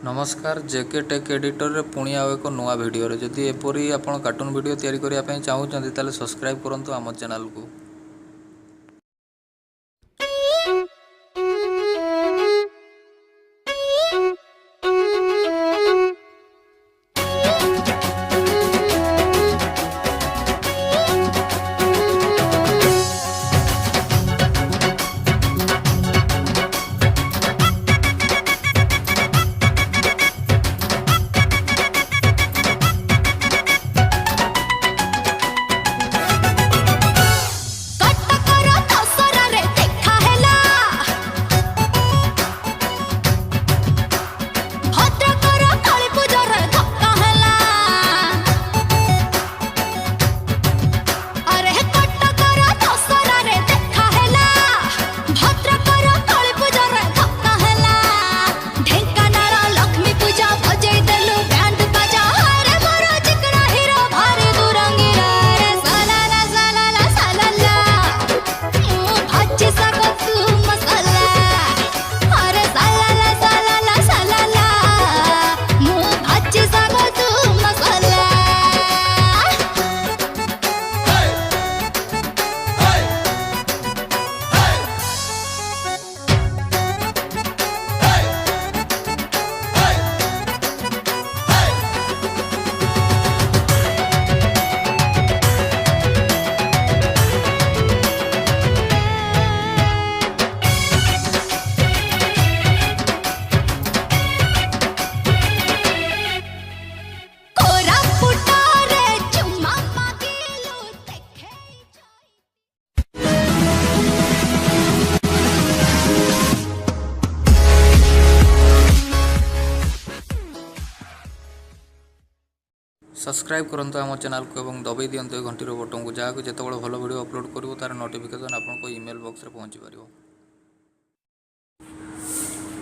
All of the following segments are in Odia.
ନମସ୍କାର, ଜେକେ ଟେକ୍ ଏଡିଟରରେ ପୁଣି ଆଉ ଏକ ନୂଆ ଭିଡ଼ିଓରେ। ଯଦି ଏପରି ଆପଣ କାର୍ଟୁନ୍ ଭିଡ଼ିଓ ତିଆରି କରିବା ପାଇଁ ଚାହୁଁଛନ୍ତି, ତାହେଲେ ସବସ୍କ୍ରାଇବ୍ କରନ୍ତୁ ଆମ ଚ୍ୟାନେଲକୁ। କଟକର ଦଶହରାରେ ଦେଖା ହେଲା, ଭଦ୍ରକର କାଳୀ ପୂଜାରେ ଧକ୍କା ହେଲା। ଆରେ କଟକର ଦଶହରାରେ ଦେଖା ହେଲା, ଭଦ୍ରକର କାଳୀ ପୂଜାରେ ଧକ୍କା ହେଲା। ଢେଙ୍କାନାଳ ଲକ୍ଷ୍ମୀ ପୂଜା ବଜେଇ ଦେଲୁ ବ୍ୟାଣ୍ଡ ବାଜା। ଆରେ ମୋର ଚିକଣା ହିରୋ ଭାରି ଦୁରଙ୍ଗିରା ରେ। ସାଲାଲା ସାଲାଲା ସାଲାଲା, ମୁଁ ଭାଜି ଶାଗ ତୁ ମସଲା। ଆରେ ସାଲାଲା ସାଲାଲା ସାଲାଲା, ମୁଁ ଭାଜି ଶାଗ ତୁ ମସଲା। କୋରାପୁଟରେ ଚୁମା ମାଗିଲୁ ଦେଖେଇ। ସବସ୍କ୍ରାଇବ୍ କରନ୍ତୁ ଆମ ଚ୍ୟାନେଲକୁ ଏବଂ ଦବାଇ ଦିଅନ୍ତୁ ଏ ଘଣ୍ଟିର ବଟନକୁ, ଯାହାକୁ ଯେତେବେଳେ ଭଲ ଭିଡ଼ିଓ ଅପଲୋଡ଼ କରିବୁ, ତାର ନୋଟିଫିକେସନ୍ ଆପଣଙ୍କ ଇମେଲ୍ ବକ୍ସରେ ପହଞ୍ଚି ପାରିବ।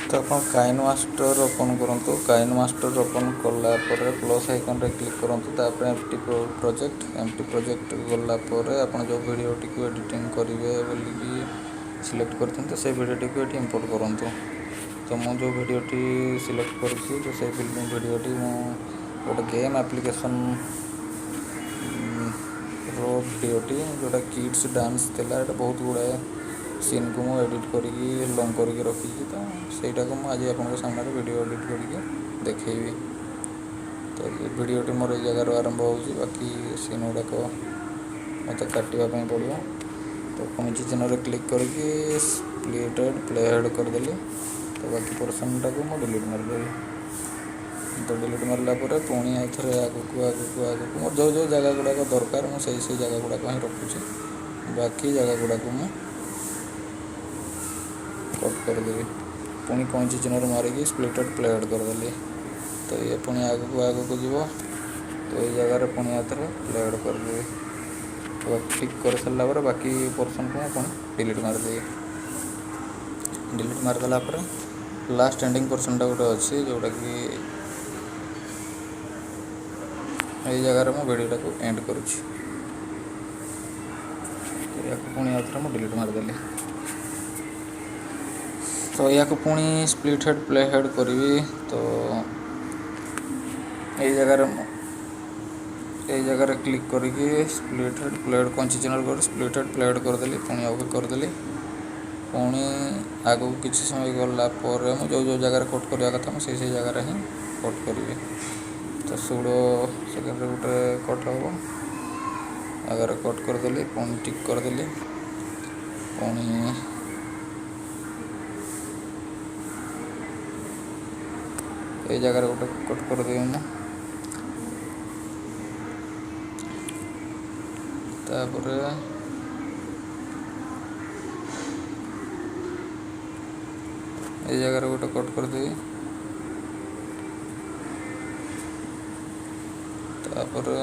ତ ଆପଣ କାଇନ୍ ମାଷ୍ଟର ଓପନ୍ କରନ୍ତୁ। କାଇନ୍ ମାଷ୍ଟର ଓପନ୍ କଲା ପରେ ପ୍ଲସ୍ ଆଇକନ୍ରେ କ୍ଲିକ୍ କରନ୍ତୁ। ତାପରେ ଏମ୍ପ୍ଟି ପ୍ରୋଜେକ୍ଟ, ଏମ୍ପ୍ଟି ପ୍ରୋଜେକ୍ଟ ଗଲା ପରେ ଆପଣ ଯେଉଁ ଭିଡ଼ିଓଟିକୁ ଏଡ଼ିଟିଂ କରିବେ ବୋଲିକି ସିଲେକ୍ଟ କରିଥାନ୍ତି, ସେଇ ଭିଡ଼ିଓଟିକୁ ଏଠି ଇମ୍ପୋର୍ଟ କରନ୍ତୁ। ତ ମୁଁ ଯେଉଁ ଭିଡ଼ିଓଟି ସିଲେକ୍ଟ କରିଛି, ତ ସେଇ ଭିଡ଼ିଓଟି ମୁଁ ଗୋଟେ ଗେମ୍ ଆପ୍ଲିକେସନ୍ ର ଭିଡ଼ିଓଟି, ଯେଉଁଟା କିଡ଼୍ସ ଡାନ୍ସ ଥିଲା। ଏଇଟା ବହୁତ ଗୁଡ଼ାଏ ସିନ୍କୁ ମୁଁ ଏଡ଼ିଟ୍ କରିକି ଲଙ୍ଗ୍ କରିକି ରଖିଛି। ତ ସେଇଟାକୁ ମୁଁ ଆଜି ଆପଣଙ୍କ ସାମ୍ନାରେ ଭିଡ଼ିଓ ଏଡ଼ିଟ୍ କରିକି ଦେଖେଇବି। ତ ଏ ଭିଡ଼ିଓଟି ମୋର ଏଇ ଜାଗାରୁ ଆରମ୍ଭ ହେଉଛି, ବାକି ସିନ୍ ଗୁଡ଼ାକ ମୋତେ କାଟିବା ପାଇଁ ପଡ଼ିବ। ତ କଇଁଚି ଚିହ୍ନରେ କ୍ଲିକ୍ କରିକି ସ୍ପ୍ଲିଟ୍ ହେଡ଼୍, ପ୍ଲେ ହେଡ଼୍ କରିଦେଲି। ତ ବାକି ପୋର୍ସନ୍ଟାକୁ ମୁଁ ଡିଲିଟ୍ ମାରିଦେବି। ତ ଡିଲିଟ୍ ମାରିଲା ପରେ ପୁଣି ଆଉ ଥରେ ଆଗକୁ ଆଗକୁ ଆଗକୁ, ମୋର ଯେଉଁ ଯେଉଁ ଜାଗା ଗୁଡ଼ାକ ଦରକାର, ମୁଁ ସେଇ ସେଇ ଜାଗା ଗୁଡ଼ାକ ହିଁ ରଖୁଛି। ବାକି ଜାଗା ଗୁଡ଼ାକୁ ମୁଁ କଟ୍ କରିଦେବି। ପୁଣି କଇଁଚି ଚିହ୍ନରେ ମାରିକି ସ୍ପ୍ଲିଟ୍ ହେଡ଼୍, ପ୍ଲେ ହେଡ଼୍ କରିଦେଲି। ତ ଇଏ ପୁଣି ଆଗକୁ ଆଗକୁ ଯିବ। ତ ଏଇ ଜାଗାରେ ପୁଣି ଆଉ ଥରେ ପ୍ଲେ ହେଡ଼୍ କରିଦେବି। ତ ଠିକ୍ କରିସାରିଲା ପରେ ବାକି ପୋର୍ସନ୍କୁ ମୁଁ ପୁଣି ଡିଲିଟ୍ ମାରିଦେବି। ଡିଲିଟ୍ ମାରିଦେଲା ପରେ ଲାଷ୍ଟ ଏଣ୍ଡିଂ ପୋର୍ସନ୍ଟା ଗୋଟେ ଅଛି, ଯେଉଁଟାକି ଏଇ ଜାଗାରେ ମୁଁ ଭିଡ଼ିଓଟାକୁ ଏଣ୍ଡ କରୁଛି। ତ ୟାକୁ ପୁଣି ଆଉ ଥରେ ମୁଁ ଡିଲିଟ୍ ମାରିଦେଲି। ତ ୟାକୁ ପୁଣି ସ୍ପ୍ଲିଟ୍ ହେଡ଼୍, ପ୍ଲେ ହେଡ଼୍ କରିବି। ତ ଏଇ ଜାଗାରେ ମୁଁ ଏଇ ଜାଗାରେ କ୍ଲିକ୍ କରିକି ସ୍ପ୍ଲିଟ୍ ହେଡ଼୍, ପ୍ଲେ ହେଡ଼୍, କଇଁଚି ଚିହ୍ନରେ କରି ସ୍ପ୍ଲିଟ୍ ହେଡ଼୍, ପ୍ଲେ ହେଡ଼୍ କରିଦେଲି। ପୁଣି ଓକେ କରିଦେଲି। ପୁଣି ଆଗକୁ କିଛି ସମୟ ଗଲା ପରେ ମୁଁ ଯେଉଁ ଯେଉଁ ଜାଗାରେ କଟ୍ କରିବା କଥା, ମୁଁ ସେଇ ସେଇ ଜାଗାରେ ହିଁ କଟ୍ କରିବି। ତ 16 ସେକେଣ୍ଡରେ ଗୋଟେ କଟ୍ ହେବ। ଆଗରେ କଟ୍ କରିଦେଲି, ପୁଣି ଟିକ୍ କରିଦେଲି। ପୁଣି ଏଇ ଜାଗାରେ ଗୋଟେ କଟ୍ କରିଦେବି ମୁଁ। ତାପରେ ଏଇ ଜାଗାରେ ଗୋଟେ କଟ୍ କରିଦେବି। ତାପରେ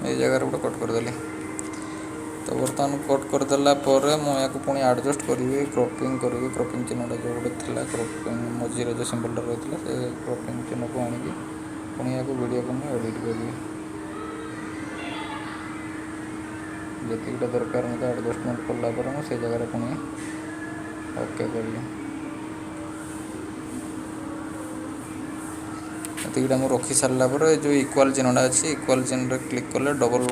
ଏଇ ଜାଗାରେ ଗୋଟେ କଟ୍ କରିଦେଲି। ତ ବର୍ତ୍ତମାନ କଟ୍ କରିଦେଲା ପରେ ମୁଁ ଏହାକୁ ପୁଣି ଆଡ଼ଜଷ୍ଟ କରିବି, କ୍ରପିଂ କରିବି। କ୍ରପିଂ ଚିହ୍ନଟା ଯେଉଁ ଗୋଟେ ଥିଲା, କ୍ରପିଂ ମଝିରେ ଯେଉଁ ସିମ୍ବଲଟା ରହିଥିଲା, ସେ କ୍ରପିଂ ଚିହ୍ନକୁ ଆଣିକି ପୁଣି ଏହାକୁ ଭିଡ଼ିଓକୁ ମୁଁ ଏଡ଼ିଟ୍ କରିବି। ଯେତିକିଟା ଦରକାର ମୋତେ ଆଡ଼ଜଷ୍ଟମେଣ୍ଟ କଲା ପରେ ମୁଁ ସେ ଜାଗାରେ ପୁଣି ଓକେ କରିବି। ଏତିକିଟା ମୁଁ ରଖି ସାରିଲା ପରେ ଯେଉଁ ଇକ୍ୱାଲ୍ ଚିହ୍ନଟା ଅଛି, ଇକ୍ୱାଲ୍ ଚିହ୍ନରେ କ୍ଲିକ୍ କଲେ ଡବଲ୍,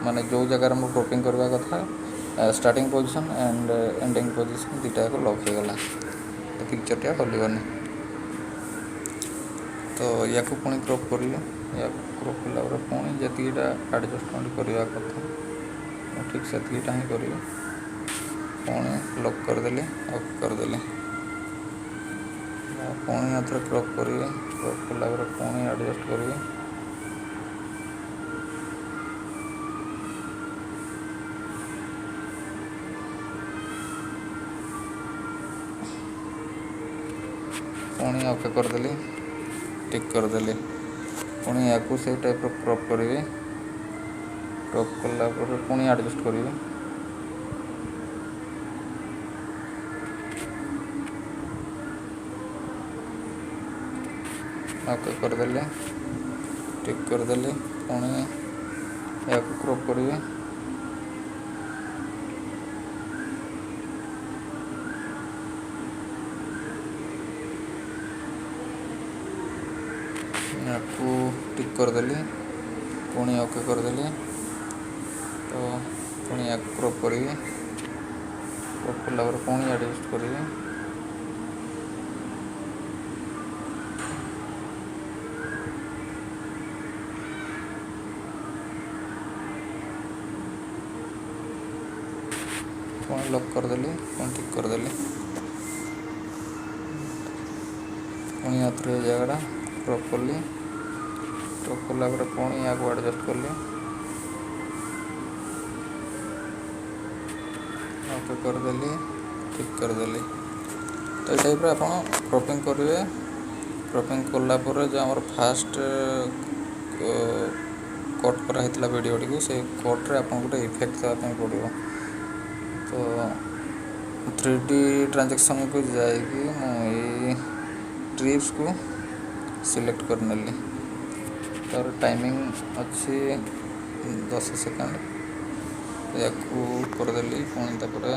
ମାନେ ଯେଉଁ ଜାଗାରେ ମୁଁ କ୍ରପିଂ କରିବା କଥା, starting position and ending position ଦୁଇଟା ଯାକ ଲକ୍ ହେଇଗଲା, ତ ପିକ୍ଚରଟି ଆଉ ହଲିବନି। ତ ୟାକୁ ପୁଣି କ୍ରପ୍ କରିବି। ୟାକୁ କ୍ରପ୍ କଲା ପରେ ପୁଣି ଯେତିକିଟା ଆଡ଼ଜଷ୍ଟମେଣ୍ଟ କରିବା କଥା ମୁଁ ଠିକ୍ ସେତିକିଟା ହିଁ କରିବି। ପୁଣି ଲକ୍ କରିଦେଲି, ଅଫ୍ କରିଦେଲି। ପୁଣି ଆଉଥରେ କ୍ରପ୍ କରିବି। କ୍ରପ୍ କଲା ପରେ ପୁଣି ଆଡ଼ଜଷ୍ଟ କରିବି। ପୁଣି ଓକେ କରିଦେଲି, ଟିକ୍ କରିଦେଲି। ପୁଣି ୟାକୁ ସେଇ ଟାଇପ୍ର କ୍ରପ୍ କରିବି। କ୍ରପ୍ କଲା ପରେ ପୁଣି ଆଡ଼ଜଷ୍ଟ କରିବି। ଓକେ କରିଦେଲି, ଟିକ୍ କରିଦେଲି। ପୁଣି ଏହାକୁ କ୍ରପ୍ କରିବି। ୟାକୁ ଟିକ୍ କରିଦେଲି, ପୁଣି ଓକେ କରିଦେଲି। ତ ପୁଣି ୟାକୁ କ୍ରପ୍ କରିବି। କ୍ରପ୍ କଲା ପରେ ପୁଣି ଆଡ଼ଜଷ୍ଟ କରିବି। ପୁଣି ଲକ୍ କରିଦେଲି, ପୁଣି ଠିକ୍ କରିଦେଲି। ପୁଣି ଆଉଥରେ ଏ ଜାଗାଟା କ୍ରପ୍ କଲି। କ୍ରପ୍ କଲା ପରେ ପୁଣି ୟାକୁ ଆଡ଼ଜଷ୍ଟ କଲି, ଓକେ କରିଦେଲି, ଠିକ୍ କରିଦେଲି। ତ ଏଇ ଟାଇପ୍ର ଆପଣ କ୍ରପିଂ କରିବେ। କ୍ରପିଂ କଲା ପରେ ଯେଉଁ ଆମର ଫାଷ୍ଟ କଟ୍ କରାହେଇଥିଲା ଭିଡ଼ିଓଟିକୁ, ସେ କଟ୍ରେ ଆପଣଙ୍କୁ ଗୋଟେ ଇଫେକ୍ଟ ଦେବା ପାଇଁ ପଡ଼ିବ। ତ 3D ଟ୍ରାଞ୍ଜାକ୍ସନ୍କୁ ଯାଇକି ମୁଁ ଏଇ ଟ୍ରିପ୍ସକୁ ସିଲେକ୍ଟ କରିନେଲି। ତାର ଟାଇମିଂ ଅଛି 10 ସେକେଣ୍ଡ, ୟାକୁ କରିଦେଲି। ପୁଣି ତାପରେ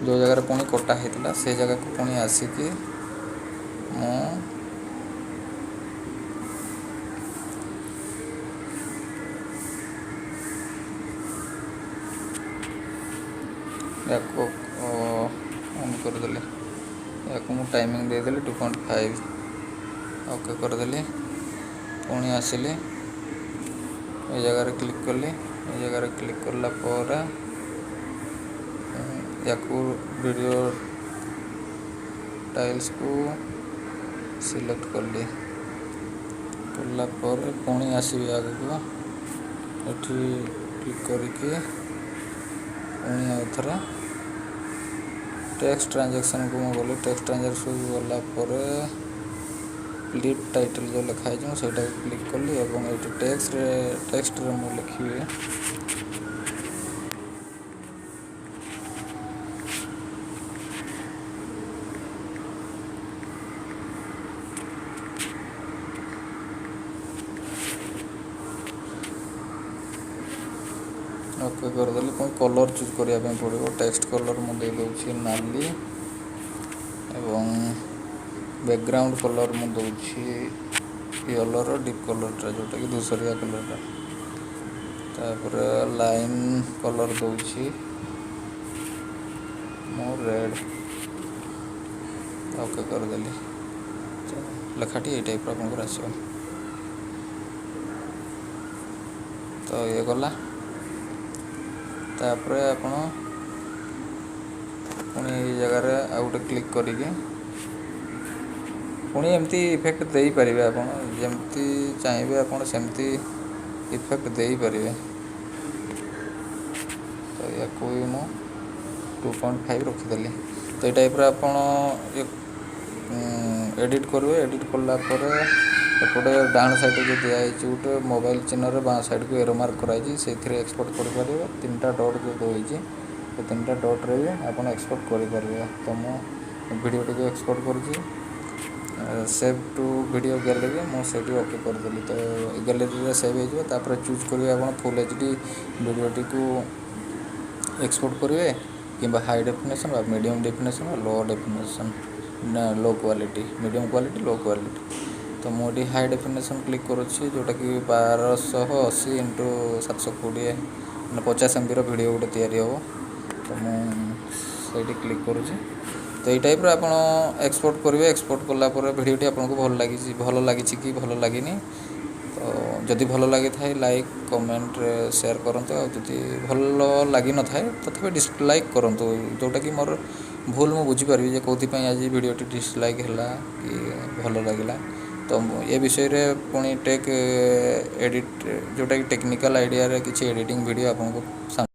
ଯେଉଁ ଜାଗାରେ ପୁଣି କଟା ହେଇଥିଲା ସେ ଜାଗାକୁ ପୁଣି ଆସିକି ମୁଁ ୟାକୁ ଅନ୍ କରିଦେଲି। ୟାକୁ ମୁଁ ଟାଇମିଂ ଦେଇଦେଲି 2.5, ଓକେ କରିଦେଲି। ପୁଣି ଆସିଲି ଏ ଜାଗାରେ କ୍ଲିକ୍ କଲି। ଏ ଜାଗାରେ କ୍ଲିକ୍ କଲା ପରେ ୟାକୁ ଭିଡ଼ିଓ ଟାଇଲ୍ସକୁ ସିଲେକ୍ଟ କଲି। କଲା ପରେ ପୁଣି ଆସିବି ଆଗକୁ, ଏଠି କ୍ଲିକ୍ କରିକି ପୁଣି ଆଉ ଥରେ ଟେକ୍ସଟ ଟ୍ରାଞ୍ଜାକ୍ସନ୍କୁ ମୁଁ ଗଲି। ଟେକ୍ସଟ ଟ୍ରାଞ୍ଜାକ୍ସନ୍କୁ ଗଲା ପରେ କ୍ଲିପ୍ ଟାଇଟଲ୍ ଯେଉଁ ଲେଖା ହେଇଛି ମୁଁ ସେଇଟାକୁ କ୍ଲିକ୍ କଲି ଏବଂ ଏଇଠି ଟେକ୍ସଟରେ ମୁଁ ଲେଖିବି ଓକେ କରିଦେଲି। ପୁଣି କଲର୍ ଚୁଜ୍ କରିବା ପାଇଁ ପଡ଼ିବ। ଟେକ୍ସଟ କଲର୍ ମୁଁ ଦେଇଦେଉଛି ନାଲି ଏବଂ ବ୍ୟାକଗ୍ରାଉଣ୍ଡ କଲର୍ ମୁଁ ଦେଉଛି ୟେଲୋର ଡିପ୍ କଲର୍ଟା, ଯେଉଁଟାକି ଧୂସରିଆ କଲର୍ଟା। ତାପରେ ଲାଇନ୍ କଲର୍ ଦେଉଛି ମୁଁ ରେଡ଼୍, ଓକେ କରିଦେଲି। ତ ଲେଖାଟି ଏଇ ଟାଇପ୍ର ଆପଣଙ୍କର ଆସିବ। ତ ଇଏ ଗଲା। ତାପରେ ଆପଣ ପୁଣି ଏଇ ଜାଗାରେ ଆଉ ଗୋଟେ କ୍ଲିକ୍ କରିକି ପୁଣି ଏମିତି ଇଫେକ୍ଟ ଦେଇପାରିବେ। ଆପଣ ଯେମିତି ଚାହିଁବେ ଆପଣ ସେମିତି ଇଫେକ୍ଟ ଦେଇପାରିବେ। ତ ୟାକୁ ବି ମୁଁ 2.5 ରଖିଦେଲି। ତ ଏଇ ଟାଇପ୍ର ଆପଣ ଏଡ଼ିଟ୍ କରିବେ। ଏଡ଼ିଟ୍ କଲା ପରେ ଏପଟେ ଡାହାଣ ସାଇଡ଼୍ରେ ଯେଉଁ ଦିଆହେଇଛି ଗୋଟେ ମୋବାଇଲ୍ ଚିହ୍ନରେ, ବାଁ ସାଇଡ଼୍କୁ ଏରୋ ମାର୍କ କରାହେଇଛି, ସେଇଥିରେ ଏକ୍ସପୋର୍ଟ କରିପାରିବେ। ତିନିଟା ଡଟ୍ ଯେଉଁ ଦେଇଛି, ସେ ତିନିଟା ଡଟ୍ରେ ବି ଆପଣ ଏକ୍ସପୋର୍ଟ କରିପାରିବେ। ତ ମୁଁ ଭିଡ଼ିଓଟିକୁ ଏକ୍ସପୋର୍ଟ କରୁଛି। ସେଭ୍ ଟୁ ଭିଡ଼ିଓ ଗ୍ୟାଲେରୀ, ମୁଁ ସେଇଠି ଓକେ କରିଦେଲି। ତ ଗ୍ୟାଲେରୀରେ ସେଭ୍ ହେଇଯିବ। ତାପରେ ଚୁଜ୍ କରିବେ, ଆପଣ ଫୁଲ୍ ଏଚ୍ ଡି ଭିଡ଼ିଓଟିକୁ ଏକ୍ସପୋର୍ଟ କରିବେ କିମ୍ବା ହାଇ ଡେଫିନେସନ୍ ବା ମିଡ଼ିୟମ୍ ଡେଫିନେସନ୍ ବା ଲୋ ଡେଫିନେସନ୍ ନା low quality, medium quality, low quality। ତ ମୁଁ ଏଠି ହାଇ ଡେଫିନେସନ୍ କ୍ଲିକ୍ କରୁଛି, ଯେଉଁଟାକି 1280 ଇଣ୍ଟୁ 720, ମାନେ 50 ଏମ୍ବିର ଭିଡ଼ିଓ ଗୋଟେ ତିଆରି ହେବ। ତ ମୁଁ ସେଇଠି କ୍ଲିକ୍ କରୁଛି। ତ ଏଇ ଟାଇପ୍ର ଆପଣ ଏକ୍ସପୋର୍ଟ କରିବେ। ଏକ୍ସପୋର୍ଟ କଲା ପରେ ଭିଡ଼ିଓଟି ଆପଣଙ୍କୁ ଭଲ ଲାଗିଛି, ଭଲ ଲାଗିଛି କି ଭଲ ଲାଗିନି, ତ ଯଦି ଭଲ ଲାଗିଥାଏ, ଲାଇକ୍, କମେଣ୍ଟ, ସେୟାର କରନ୍ତୁ। ଆଉ ଯଦି ଭଲ ଲାଗିନଥାଏ, ତଥାପି ଡିସଲାଇକ୍ କରନ୍ତୁ, ଯେଉଁଟାକି ମୋର ଭୁଲ ମୁଁ ବୁଝିପାରିବି ଯେ କେଉଁଥିପାଇଁ ଆଜି ଭିଡ଼ିଓଟି ଡିସଲାଇକ୍ ହେଲା କି ଭଲ ଲାଗିଲା। ତ ମୁଁ ଏ ବିଷୟରେ ପୁଣି ଟେକ୍ ଏଡ଼ିଟ୍, ଯେଉଁଟାକି ଟେକ୍ନିକାଲ୍ ଆଇଡ଼ିଆରେ କିଛି ଏଡ଼ିଟିଂ ଭିଡ଼ିଓ ଆପଣଙ୍କୁ